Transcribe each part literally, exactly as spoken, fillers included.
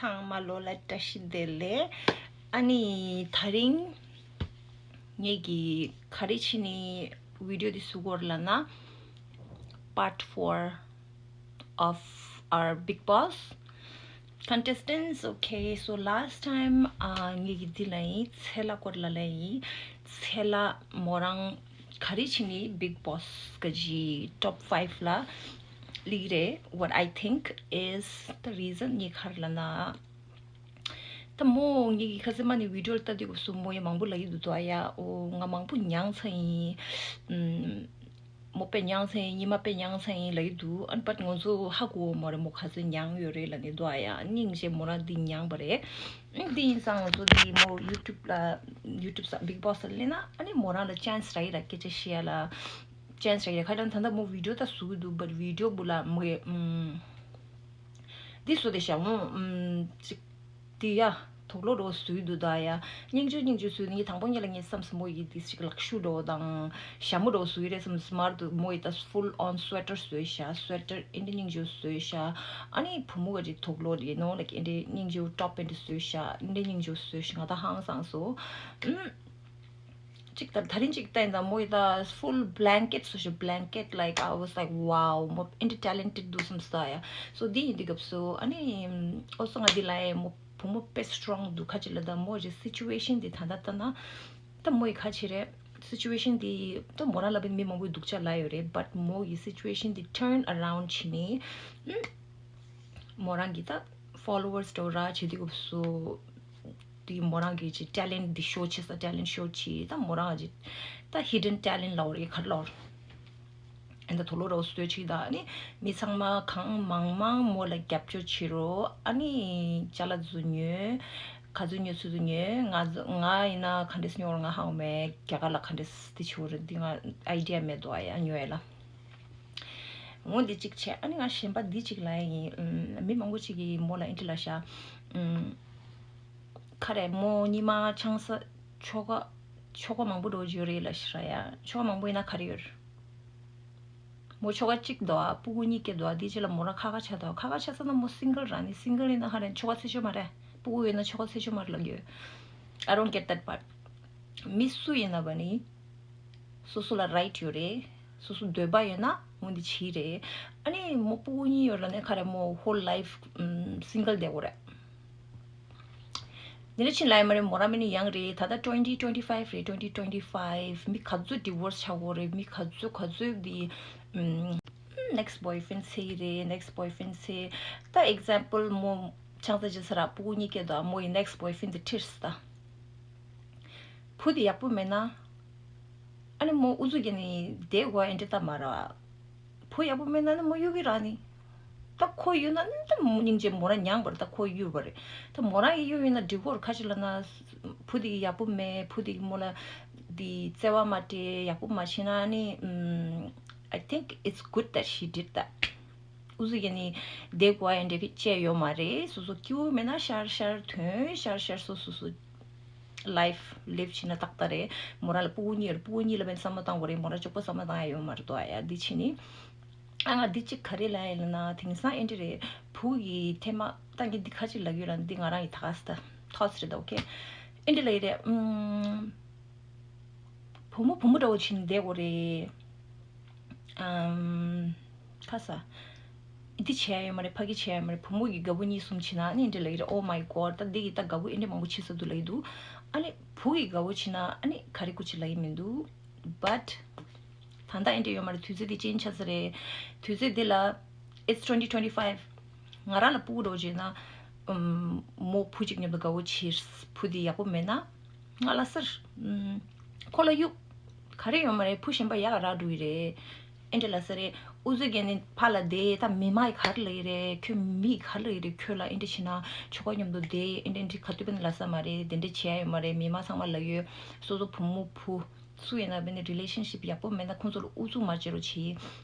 ཚང་མ་ལོ་ལ་བཀྲ་ཤིས་བདེ་ལེགས། ཨ་ནི་དེ་རིང་ངེད་ཀྱི་ག་རེ་བྱས་ནས་བི་ཌི་ཡོ་འདི་བཟོ་དགོས་ལབ་ན། Part four of our Bigg Boss contestants. Okay, so last time, uh, ངེད་ཀྱིས་འདི་ལབ་ཡིན། ཚེ་ལྷ་སྐོར་ལ་ལབ་ཡིན། ཚེ་ལྷ་མོ་རང་ག་རེ་བྱས་ནས་Bigg Boss གི་top five ལ་སླེབས་རེད། What I think is the reason ངས་ག་རེ་ལབ་ན། ད་མོ་ངེད་ཀྱིས་ཁ་སང་མ་ནས་བི་ཌི་ཡོ་ལྟ་དུས་སྐབས་སུ་མོ་ཡང་མང་པོ་ལབ་ཀྱི་འདུག་ད་ཡ། འོ་ང་མང་པོ་མྱངས་ཚར་ཡིན། ཨུམ། མོ་དཔེ་མྱངས་ཚར་ཡིན། ཉི་མ་དཔེ་མྱངས་ཚར་ཡིན་ལབ་ཀྱི་འདུག་ཨ་ནི་བཊ་ང་ཚོ་ཧ་གོ་བ་མ་རེད། མོ་ག་ཚོད་མྱངས་ཡོད་རེད་ལབ་ནས་འདུག་ཨ་ཡ། སྙིང་རྗེ། མོ་རང་འདི་མྱངས་པ་རེད། ཨ་འདི་ཡིན་ཙང་ང་ཚོ་འདི་མོ་ཡུ་ཊུབ་ལ་ཡུ་ཊུབ་ས་Bigg Boss ལ་སླེབས་ན་ཨ་ནི་མོ་རང་ལ་ཅན་སི་རག་གི་ར། སྐད་ཆ་བཤད་ཡ་ལ་ཅན་སི་རག་གི་ར། ཁ་སང་ད་ལྟ་མོ་བི་ཌི་ཡོ་ད་བཟོ་གི་འདུག་བཊ་བི་ཌི་ཡོ་བུ་ལ་མོ་གི་ཨུམ། འདི་བཟོ་དེ་ཤ་འོང་། ཨུམ། ཅིག་འདི་ཡ། དུག་ལོག་འདྲ་བོ་བཟོས་འདུག་ད་ཡ། སྙིང་རྗེ་སྙིང་རྗེ་བཟོས་ནི། དང་པོ་ཉིད་ལ་ངས་བསམ་སོང་མོ་ཡིས་འདི་ཞིག་ལག་ཤུབས་འདྲ་བོ་དང་ཞྭ་མོ་འདྲ་བོ་བཟོས་རེད་བསམ་སོང་། མར་དུ་མོ་ཡིས་ད་full on sweater བཟོས་ཤག sweater ཨེ་འདྲ་སྙིང་རྗེ་བཟོས་ཤག་ཨ་ནི་བུ་མོ་ག་ཅིག་དུག་ལོག་རེད་ནོ་ལ་ཨེ་འདྲ་སྙིང་རྗེ་top ཨེ་འདྲ་བཟོས་ཤག་ཨེ་འདྲ་སྙིང་རྗེ་བཟོས་ཤག་ང་ད་ཧང་སངས་སོང་། ཨུམ། ཅིག་ད་དེ་རིང་ཅིག་བལྟས་ན་མོ་ཡི་ད་full blanket བཟོས་ཤག blanket, like, I was like, wow, མོ་ཨེ་འདྲ་talented འདུག་བསམ་སོང་ཡ། So འདི་ཡིན་དུས་སྐབས་སུ་ཨ་ནི་ཨོ་སོ་ང་འདི་ལ་ཡ་མོ་བུ་མོ་དཔེ་strong འདུག་ཁ་ཅིག་ལ་ད་མོ་གི་situation འདི་ད་ད་ལྟ་ན་ད་མོ་ཡི་ཁ་ཅིག་རེད། Situation འདི་ད་མོ་རང་ལ་བས་མི་མང་པོས་སྡུག་ཅག་ལབ་ཡོད་རེད། But མོ་གི་situation འདི་turn around བྱས་ནས་ཨུམ། མོ་རང་གི་ད་followers འདྲ་བོ་རག་བྱེད་དུས་སྐབས་སུ་དེ་མོ་རང་གི་ཅིག་talent འདི་show བྱེད་ས། talent show བྱེད། ད་མོ་རང་གི་ད་hidden talent ལབ་དགོས་རེད། ག་རེ་ལབ་དགོས་རེད། ཨ་ནི་ད་དུག་ལོག་འདྲ་བོ་བཟོས་བྱས་ད་ཨ་ནི་མི་ཚང་མ་གང་མང་མང་མོ་ལ་རྒྱབ་སྐྱོར་བྱེད་རོགས། ཨ་ནི་ཅ་ལག་ཚོ་ཉོས། ག་ཚོད་ཉོ་ཚོད་ཚོད་ཉོས། ང་ང་ཡིན་ན་ག་འདྲས་ཉོ་བར་ང་ཧ་གོ་མེད། རྒྱ་གར་ལ་ག་འདྲས་དེ་བྱེད་དགོས་རེད། འདི་ང་idea མེད་དོ། ཨ་ཡ་ཉོ་ཡ་ལ། འོ་འདི་གཅིག་བྱས། ཨ་ནི་ང་གཞན་པ་འདི་གཅིག་ལབ་ཡ་ཡིན། ཨུམ། མི་མང་པོ་ཅིག་གིས་མོ་ལ་ཨེ་འདྲ་ལབ་ཤག་ཨུམ། ག་རེ་མོ་ཉི་མ་ཆང་ས་ཆོ་ག་ཆོ་ག་མང་པོ་འགྲོ་རྒྱུ་རེད་ལབ་ཤག་ར་ཡ། ཆོ་ག་མང་པོ་ཡིན་ན་ག་རེ་ཡོད་རེད། མོ་ཆོ་ག་གཅིག་འདུག་ཨ། སྤུ་གུ་གཉིས་སྐྱེས་འདུག་ཨ། འདི་རྗེས་ལ་མོ་རང་ཁ་ཁ་ཆགས་འདུག་ཨ། ཁ་ཁ་ཆགས་ས་ན་མོ་single རང་ནི། single ཡིན་ན་ཧ་རེ་ཆོ་ག་ཚེ་ཆོ་མ་རེད། སྤུ་གུ་ཡོད་ན་ཆོ་ག་ཚེ་ཆོ་མ་རེད་ལབ་ཡོད། I don't get that part. མི་སུ་ཡིན་ན་བ་ནི་སོ་སོ་ལ་right ཡོད་རེད། སོ་སོ་འདོད་པ་ཡོད་ན་འོ་འདི་བྱེད་རེད། ཨ་ནི་མོ་སྤུ་གུ་གཉིས་ཡོད་ལ་ནི་ག་རེ་མོ་whole life ཨམ་single བསྡད་དགོས་རེད། འདི་འདྲ་ཕྱིན་ལ་ཡ་མ་རེད། མོ་རང་མི་ནི་young རེད། ད་ལྟ་twenty twenty five རེད། twenty twenty five མི་ག་ཚོད་divorce ཆགས་ཡོད་རེད། མི་ག་ཚོད་ག་ཚོད་འདི་ཨམ་next boyfriend འཚོལ་གྱི་རེད། next boyfriend འཚོལ། ད་example མོ་ཆང་ས་བྱེད་ས་ར་སྤུ་གུ་གཉིས་སྐྱེས་འདུག་མོ་ཡི་next boyfriend འདི་ཁྲིད་སོང་ད། བུ་དེ་ཡག་པོ་མེད་ན། ཨ་ནི་མོ་ཨུ་ཚུགས་རྒྱག་ནས་བསྡད་དགོས་ཨེ་འདྲ་ད་མ་ར། བུ་ཡག་པོ་མེད་ན་ནི་མོ་གཡུག་གི་ར་ནི། ད་ཁོ་གཡུག་ན་ནི་ད་མོ་སྙིང་རྗེ། མོ་རང་མྱངས་པ་རེད། ད་ཁོ་གཡུག་པ་རེད། ད་མོ་རང་གིས་གཡུག་ཡོད་ན་འགྲིག་གོ་རེད། ཁ་ཅིག་ལབ་ན་བུ་དེ་གི་ཡག་པོ་མེད། བུ་དེ་གི་མོ་ལ་དེ་བརྩེ་བ་མ་སྤྲད། ཡག་པོ་མ་བྱས་ན་ནི་ཨམ། I think it's good that she did that. ཨུ་ཚུགས་རྒྱག་ནས་བསྡད་དགོས་ཨེ་འདྲ་བཅས་ཡོད་མ་རེད། སོ་སོ་སྐྱིད་པོ་མེད་ན་ཤར་ཤར་ཐོན། ཤར་ཤར་སོ་སོ་སོ་life live བྱེད་ན་ཏག་ཏག་རེད། མོ་རང་ལ་སྤུ་གུ་གཉིས་ཡོད་རེད། སྤུ་གུ་གཉིས་ལ་མེད་བསམ་བློ་བཏང་དགོས་རེད། མོ་རང་གཅིག་པོ་བསམ་བློ་བཏང་ཡ་ཡོད་མ་རེད་དོ། ཨ་ཡ་འདི་བྱས་ནི། ཨ་ང་འདི་གཅིག་ག་རེ་ལབ་ཡ་ལབ་ན། དེང་སང་ཨེ་འདྲ་རེད། བུ་གི་ཐེངས་མ་ད་ངས་འདི་ཁ་ཅིག་ལབ་ཡོད་ལ། འདི་ང་རང་གི་ད་ག་ས་ད་thoughts རེད་ད། okay ཨེ་འདྲ་ལབ་ཡི་རེད། ཨམ། བུ་མོ་བུ་མོ་འདྲ་བོ་བྱས་ནས་བསྡད་དགོས་རེད། ཨམ། ཁ་ས། འདི་བྱས་ཡ་ཡོད་མ་རེད། ཕ་གི་བྱས་ཡ་ཡོད་མ་རེད། བུ་མོ་གི་དགའ་བོ་གཉིས་གསུམ་བྱས་ན་ཨ་ནི་འདི་ལབ་ཡི་རེད། Oh my God ད་འདི་གི་ད་དགའ་བོ་ཨེ་འདྲ་མང་པོ་བྱས་ས་འདུག་ལབ་ཡི་འདུག་ཨ་ནི་བུ་གི་དགའ་བོ་བྱས་ན་ཨ་ནི་ག་རེ་སྐུ་མཁྱེན་ལབ་ཡི་མི་འདུག But ད་ལྟ་ཨེ་འདྲ་ཡོད་མ་རེད། དུས་ཚོད་འདི་change ཆགས་ས་རེད། དུས་ཚོད་འདི་ལ་it's twenty twenty five ང་རང་ལ་སྤུ་གུ་འདྲ་བོ་བྱས་ན་ཨམ། མོ་བུ་གཅིག་མཉམ་དུ་དགའ་བོ་བྱས། བུ་འདི་ཡག་པོ་མེད་ན། ང་ལ་ཟེར། ཨམ། ཁོ་ལ་གཡུག་ག་རེ་ཡོད་མ་རེད། བུ་གཞན་པ་ཡག་ག་རག་འགྲོ་གི་རེད། ཨེ་འདྲ་ལབ་ས་རེད། ཨུ་ཚུགས་རྒྱག་ནས་ཕར་ལ་བསྡད། ད་མི་མང་གིས་ག་རེ་ལབ་ཀྱི་རེད། ཁྱོད་མི་གིས་ག་རེ་ལབ་ཀྱི་རེད། ཁྱོད་ལ་ཨེ་འདྲ་བྱས་ན་ཆོ་ག་མཉམ་དུ་བསྡད། ཨེ་འདྲ་འདྲ་ག་དུས་ཕན་ལབ་ས་མ་རེད། དེ་འདྲ་བྱེད་ཡ་ཡོད་མ་རེད། མི་མང་ཚང་མ་ལབ་ཡོད། སོ་སོ་བུ་མོ་བུ་སུ་ཡིན་ན་བས་ནི་relationship ཡག་པོ་མེད་ན་ཁོང་ཚོ་ལ་ཨུ་ཚུགས་མ་བྱེད་རོགས་གྱིས།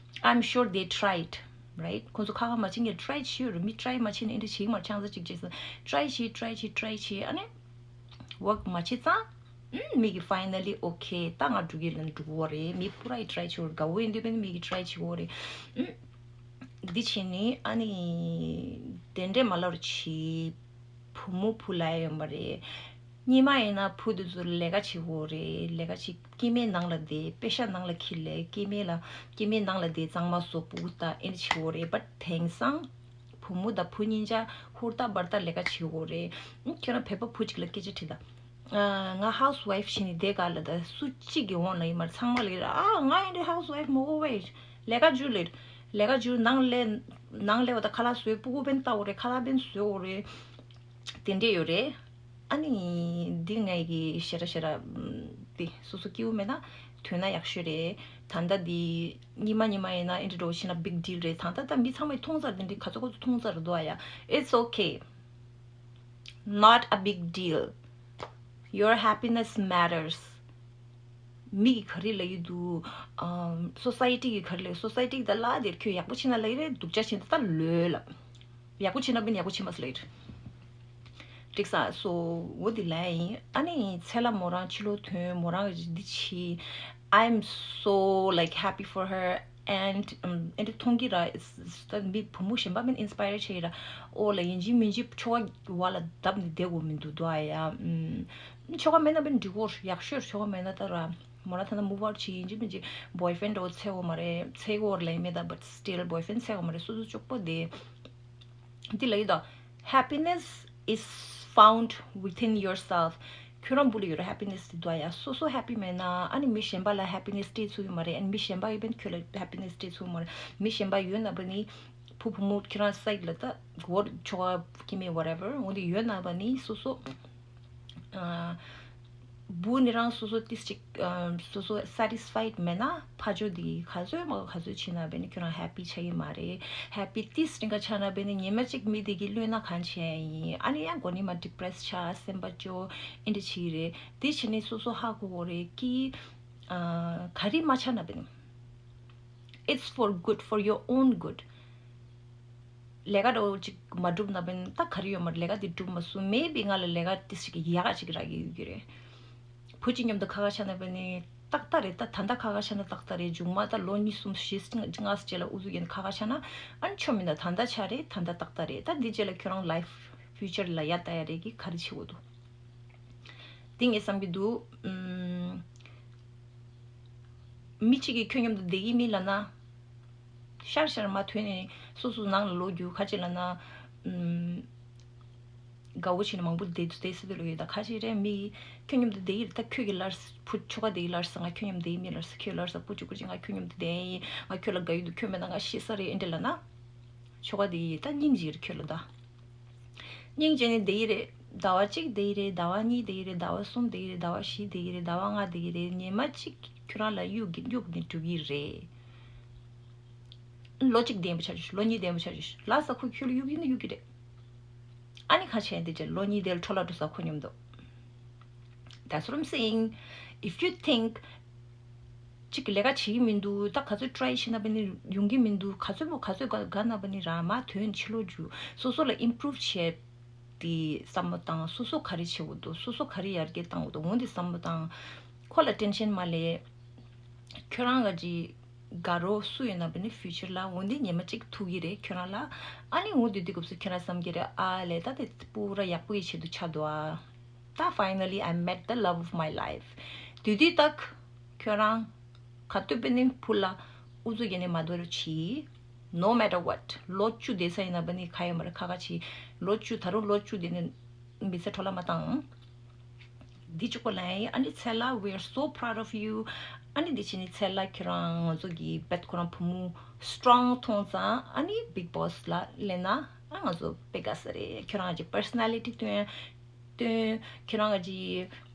I'm sure they tried, right? ཁོང་ཚོ་ཁ་ཁ་མ་བྱེད་ངས་try བྱས་ཡོད་རེད། མི་try མ་བྱེད་ནས་ཨེ་འདྲ་བྱེད་ཀྱི་མ་རེད། ཆང་ས་གཅིག་བྱས་སོང་། try བྱས། try བྱས། try བྱས། ཨ་ནི་work མ་བྱེད་ཙང་། ཨུམ། མི་གིས་finally okay ད་ང་འགྲོ་གི་ལབ་འགྲོ་གི་རེད། མི་པུ་ར་གིས་try བྱེད་ཡོད་རེད། དགའ་བོ་ཡིན་དུས་བས་ནི་མི་གིས་try བྱེད་ཀྱི་ཡོད་རེད། ཨུམ། འདི་བྱས་ནི་ཨ་ནི་དེ་འདྲས་མ་ལབ་རོགས་གྱིས། བུ་མོ་བུ་ལ་ཡོད་མ་རེད། སྔོན་མ་ཡིན་ན་བུ་དེ་ཚོ་ལས་ཀ་བྱེད་དགོས་རེད། ལས་ཀ་བྱེད། སྐྱེ་དམན་ནང་ལ་བསྡད། པེ་ཤ་ནང་ལ་འཁྱེར་ལས། སྐྱེ་དམན་ལ། སྐྱེ་དམན་ནང་ལ་བསྡད། གཙང་མ་བཟོ། སྤུ་གུ་ལྟ། ཨེ་འདྲ་བྱེད་དགོས་རེད། བཊ་དེང་སང་བུ་མོ་དང་བུ་གཉིས་ཆ་ཧུར་ཐག་འབད་ཐག་ལས་ཀ་བྱེད་དགོས་རེད། ཁྱོད་རང་བོད་པ་བུ་གཅིག་ལ་སྐད་ཆ་དྲིས་དང་། ང་ཧའུ་སི་ཝའིཕ་བྱས་ནས་བསྡད་ག་ལ། ད་སུ་གཅིག་གིས་འོང་ལབ་ཡོད་མ་རེད། ཚང་མ་ལབ་ཡོད་རེད། ཨ། ང་ཡིན་དུས་ཧའུ་སི་ཝའིཕ་མ་དགོས་པ་ཡིན། ལས་ཀ་རྒྱུགས་ལབ་ཡོད་རེད། ལས་ཀ་རྒྱུགས། ནང་ལས། ནང་ལས་པ་དང་ཁ་ལག་བཟོས། སྤུ་གུ་ཕན་བཏགས་དགོས་རེད། ཁ་ལག་ཕན་བཟོས་དགོས་རེད། དེ་འདྲས་ཡོད་རེད། ཨ་ནི་འདི་ངའི་གི་ཞེ་དྲག་ཞེ་དྲག་འདི་སོ་སོ་སྐྱིད་པོ་མེད་ན་ཐོན་ན་ཡག་ཤོས་རེད། ད་ལྟ་འདི་ཉི་མ་ཉི་མ་ཡིན་ན་ཨེ་འདྲ་འདྲ་བོ་བྱས་ན་བིག་ཌིལ་རེད། ད་ལྟ་ད་མི་ཚང་མས་མཐོང་ཚར། དེ་འདྲས་ག་ཚོད་ག་ཚོད་མཐོང་ཚར་འདུག་ཨ་ཡ། It's okay. Not a big deal. Your happiness matters. མི་གིས་ག་རེ་ལབ་ཀྱི་འདུག་ཨམ། སོ་སའི་ཊི་གིས་ག་རེ་ལབ། སོ་སའི་ཊི་གིས་ད་ལབ་དེར་ཁྱོད་ཡག་པོ་བྱས་ན་ལབ་ཀྱི་རེད། སྡུག་ཅག་བྱས་ན་ད་ལོས་ལབ། ཡག་པོ་བྱས་ན་བན་ཡག་པོ་བྱས་མ་སོང་ལབ་ཀྱི་རེད། འགྲིག་ས་སོ། འོ་འདི་ལབ་ཡིན། ཨ་ནི་ཚེ་ལ་མོ་རང་ཕྱི་ལོགས་ཐོན། མོ་རང་གིས་འདི་བྱས། I'm so, like, happy for her. And ཨེ་འདྲ་མཐོང་གི་ར། ད་མི་བུ་མོ་གཞན་པ་མིན་ཨིན་སི་པ་ཡར་བྱས་ཡིན་ར། ཨོ་ལ་ཡིན་གཅིག་མིན་གཅིག་ཆོ་ག་བ་ལ་བརྡབས་ནས་བསྡད་དགོས་མི་འདུག་དོ་ཨ་ཡ། ཨམ། ཆོ་ག་མེད་ན་བན་འགྲིག་གོ། ཡག་ཤོས་ཆོ་ག་མེད་ན་ད་ར། མོ་ར་ཐ་ན་མུ་བ་ཨའུཊ་བྱས་ཡིན་གཅིག་མིན་གཅིག་བོའི་ཕྲེན་ཌི་འདྲ་བོ་འཚོལ་དགོས་མ་རེད། འཚོལ་དགོས་རེད་ལབ་ཡིན་མེད་ད། བཊ་སི་ཊིལ་བོའི་ཕྲེན་ཌི་འཚོལ་དགོས་མ་རེད། སོ་སོ་ཅོག་པོ་བསྡད། འདི་ལབ་ཀྱི་འདུག Happiness is found within yourself. ཁྱོད་རང་བུ་ལ་ཡོད་རེད། ཧེ་པི་ནེ་སི་དེ་འདུག་ཡ། སོ་སོ་ཧེ་པི་མེད་ན་ཨ་ནི་མི་གཞན་པ་ལ་ཧེ་པི་ནེ་སི་སྤྲད་ཚུགས་ཡོད་མ་རེད། ཨ་ནི་མི་གཞན་པ་གིས་བན་ཁྱོད་ལ་ཧེ་པི་ནེ་སི་སྤྲད་ཚུགས་ཡོད་མ་རེད། མི་གཞན་པ་ཡོད་ན་བ་ནི་བུ་བུ་མོ་ཁྱོད་རང་སའིཌ་ལ་ད་སྒོར་ཆོ་ག་སྐྱེ་དམན་whatever འོ་འདི་ཡོད་ན་བ་ནི་སོ་སོ། ཨ། བུ་ནི་རང་སོ་སོ་ཏིས་ཅིག་ཨ། སོ་སོ་སེ་ཊིས་ཕའིཌ་མེད་ན་ཕ་ཇོ་དེ་ག་ཚོད་མ་ག་ཚོད་བྱས་ན་བས་ནི་ཁྱོད་རང་ཧེ་པི་ཆགས་ཀྱི་མ་རེད། ཧེ་པི་ཏིས་རིང་ག་ཆགས་ན་བས་ནི་ཉི་མ་གཅིག་མི་དེ་གིས་གློད་ན་གང་བྱས་ཡིན། ཨ་ནི་ཡང་མགོ་ནི་མ་ཌི་པི་རེ་སི་ཆགས། སེམས་པ་སྐྱོ། ཨེ་འདྲ་བྱེད་ཀྱི་རེད། དེ་བྱས་ནས་སོ་སོ་ཧ་གོ་དགོས་རེད་ཀི། ཨ། ག་རེ་མ་ཆགས་ན་བས་ནི། It's for good, for your own good. ལས་ཀ་འདྲ་བོ་ཅིག་མ་འགྲུབ་ན་བས་ནི་ད་ག་རེ་ཡོད་མ་རེད། ལས་ཀ་དེ་འགྲུབ་མ་སོང་། མེ་བི་ང་ལ་ལས་ཀ་དེ་ཞིག་ཡག་ག་ཅིག་རག་གི་ཡོད་ཀྱི་རེད། བུ་གཅིག་མཉམ་དུ་ཁ་ཁ་ཆགས་ན་བས་ནི་ཏག་ཏག་རེད། ད་ད་ལྟ་ཁ་ཁ་ཆགས་ན་ཏག་ཏག་རེད། མཇུག་མ་ད་ལོ་གཉིས་གསུམ་བཞི་ལྔ་རྗེས་ལ་ཨུ་ཚུགས་ཡིན་ཁ་ཁ་ཆགས་ན་ཨ་ནི་ཆོ་མི་འདུག་ད་ལྟ་ཆགས་རེད། ད་ལྟ་ཏག་ཏག་རེད། ད་འདི་རྗེས་ལ་ཁྱོད་རང་ལའིཕ་ཕིའུ་ཅར་ལ་ཡ་ལྟ་ཡ་རེད་ཀི་ག་རེ་བྱེད་དགོས་འདུག་དེ་ངས་བསམ་གྱི་འདུག་ཨུམ། མི་གཅིག་གིས་ཁྱོད་མཉམ་དུ་བསྡད་ཀྱི་མིན་ལབ་ན། ཤར་ཤར་མ་ཐོན་ནས་སོ་སོ་ནང་ལ་ལོག་རྒྱུ་ག་ཅི་ལབ་ན། ཨུམ། དགའ་བོ་བྱས་ནས་མང་པོ་བསྡད་བསྡད་སྲིད་དུ་ལོག་ཡོད་ད་ག་ཅི་རེད། མི་ཁྱོད་མཉམ་དུ་བསྡད་ཀྱི་རེད། ད་ཁྱོད་ཀྱི་ལར་བུ་ཆོ་ག་བསྡད་ཀྱི་ལར་ས་ང་ཁྱོད་མཉམ་བསྡད་ཀྱི་མིན་ལར་ས་ཁྱོད་ལར་ས་བུ་ཆུ་བུ་ཆུ་ང་ཁྱོད་མཉམ་དུ་བསྡད་ཡིན། ང་ཁྱོད་ལ་དགའ་ཡོད་འདུག་ཁྱོད་མེད་ན་ང་ཤི་ས་རེད། ཨེ་འདྲ་ལབ་ན། ཆོ་ག་དེ་ཡིས་ད་སྙིང་རྗེ་རེད་ཁྱོད་ལ་ད། སྙིང་རྗེ་ནས་བསྡད་ཀྱི་རེད། ཟླ་བ་གཅིག་བསྡད་ཀྱི་རེད། ཟླ་བ་གཉིས་བསྡད་ཀྱི་རེད། ཟླ་བ་གསུམ་བསྡད་ཀྱི་རེད། ཟླ་བ་བཞི་བསྡད་ཀྱི་རེད། ཟླ་བ་ལྔ་བསྡད་ཀྱི་རེད། ཉི་མ་གཅིག་ཁྱོད་རང་ལ་གཡུག་གི་གཡུག་ནས་འགྲོ་གི་རེད། ལོ་གཅིག་བསྡད་པ་ཆ་བཞག་ལོ་གཉིས་བསྡད་པ་ཆ་བཞག་ལ་ས་ཁོ་ཁྱོད་ལ་གཡུག་གི་ཡིན་ན་གཡུག་གི་རེད། ཨ་ནི་ཁ་ཆེ་འདི་ཅེ་ལོ་གཉིས་བསྡད་ལ་འཕྲོ་བརླག་འགྲོ་ས་ཁོ་མཉམ་དུ། That's what I'm saying. If you think གཅིག་གི་ལས་ཀ་བྱེད་ཀྱི་མི་འདུག་ད་ག་ཚོད་ཊ་རའི་བྱས་ན་བ་ནི་ཡོང་གི་མི་འདུག་ག་ཚོད་མོ་ག་ཚོད་དགའ་དགའ་ན་བ་ནི་རང་མ་དོན་ཕྱི་ལོགས་རྒྱུ་སོ་སོ་ལ་ཨིམ་པུ་རུབ་བྱས་ཏེ་བསམ་བློ་བཏང་། སོ་སོ་ག་རེ་བྱེད་དགོས་འདུག་སོ་སོ་ག་རེ་ཡར་རྒྱས་བཏང་དགོས་འདུག་འོ་འདི་བསམ་བློ་བཏང་། ཁོ་ལ་ཊེན་ཤན་མ་ལས། ཁྱོད་རང་ག་ཅི་དགའ་རོགས་སུ་ཡོད་ན་བ་ནི་ཕིའུ་ཅར་ལ་འོ་འདི་ཉི་མ་གཅིག་ཐུག་གི་རེད་ཁྱོད་རང་ལ། ཨ་ནི་འོ་འདི་དུས་སྐབས་སུ་ཁྱོད་རང་བསམ་གྱི་རེད་ཨ་ལས་ད་དེ་པུ་ར་ཡག་པོ་ཡི་ཆེད་དུ་ཆགས་འདུག་ཨ། ད་finally I met the love of my life. དེ་དུས་ད་ཁྱོད་རང་ག་དུས་བ་ནི་བུ་ལ་ཨུ་ཚུགས་ཡེ་ནས་མ་འདོར་བྱེད། No matter what. ལོ་བཅུ་བསྡད་ས་ཡིན་ན་བ་ནི་ག་ཡོད་མ་རེད་ཁ་ཁ་བྱེད། ལོ་བཅུ་ད་རུང་ལོ་བཅུ་བསྡད་ནས་མི་ཚེ་འཕྲོ་བརླག་མ་བཏང་། འདི་གཅིག་པོ་ལ་ཡིན། ཨ་ནི་ཚེ་ལ་we are so proud of you. ཨ་ནི་འདི་བྱས་ནས་ཚེ་ལ་ཁྱོད་རང་ང་ཚོ་གི་བེད་ཁོ་རང་བུ་མོ་སི་ཊོང་མཐོང་ཙང་ཨ་ནི་བིག་བོ་སི་ལ་སླེབས་ན་ཨ་ང་ཚོ་དཔེ་དགའ་ས་རེད། ཁྱོད་རང་གི་པར་སོ་ན་ལི་ཊི་སྟོན། སྟོན། ཁྱོད་རང་གི་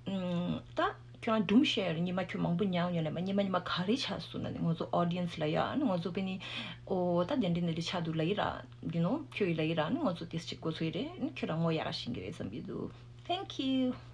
ཨམ། ད་ཁྱོད་རང་སྒྲུང་བཤད་ཡོད་རེད། ཉི་མ་ཁྱོད་མང་པོ་ཉལ་ཡོད་ལ་མ་ཉི་མ་ཉི་མ་ག་རེ་ཆགས་སོང་ན་ནི་ང་ཚོ་ཨོ་ཌི་ཡེན་སི་ལ་ཡ་ཨ་ནི་ང་ཚོ་དཔེ་ནི་ཨོ་ད་དེ་འདྲ་འདི་འདྲ་ཆགས་འདུག་ལ་ཡི་ར་you know ཁྱོད་ཡི་ལ་ཡི་ར་ཨ་ནི་ང་ཚོ་ཏིས་ཅིག་གོ་ཚོད་ཡི་རེད། ཨ་ནི་ཁྱོད་རང་ངོ་ཡག་ག་ཤེས་ཀྱི་རེད་བསམ་གྱི་འདུག Thank you.